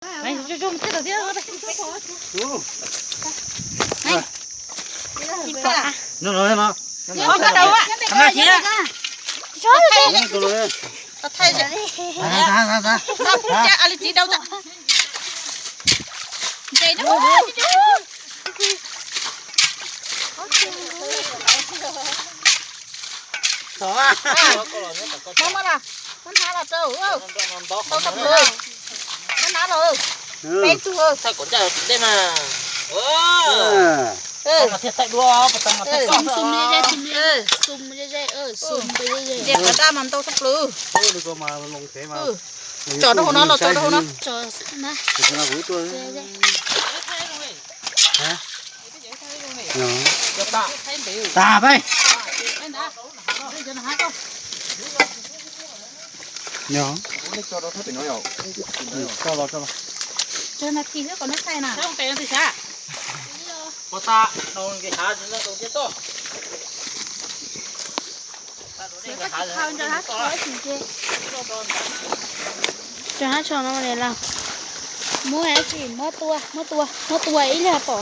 Tus. Tus. Tus. Thaij, thaij, thaij, thaij. Thaij, thaij, thaij, thaij. Thaij, thaij, thaij. Muab, muab los, muab hnab los rau, tau tau plhws. Muab hnab los, peb tug. Thaij kom ncaj tsis dej mas. Thaij dua, thaij dua. Xum, xum ze ze, xum ze ze, xum ze ze, xum ze ze. Ntiag qhov daj mas ntau tshaj plaws. Tsom rau hauv no los, tsom rau hauv no. Tas peb. Yog. Tso na, thim xwb kom neb thaij na. Tso hab tsho no li lauj. Muab dab tsi, muab tua, muab tua, muab tua ib leeg pom.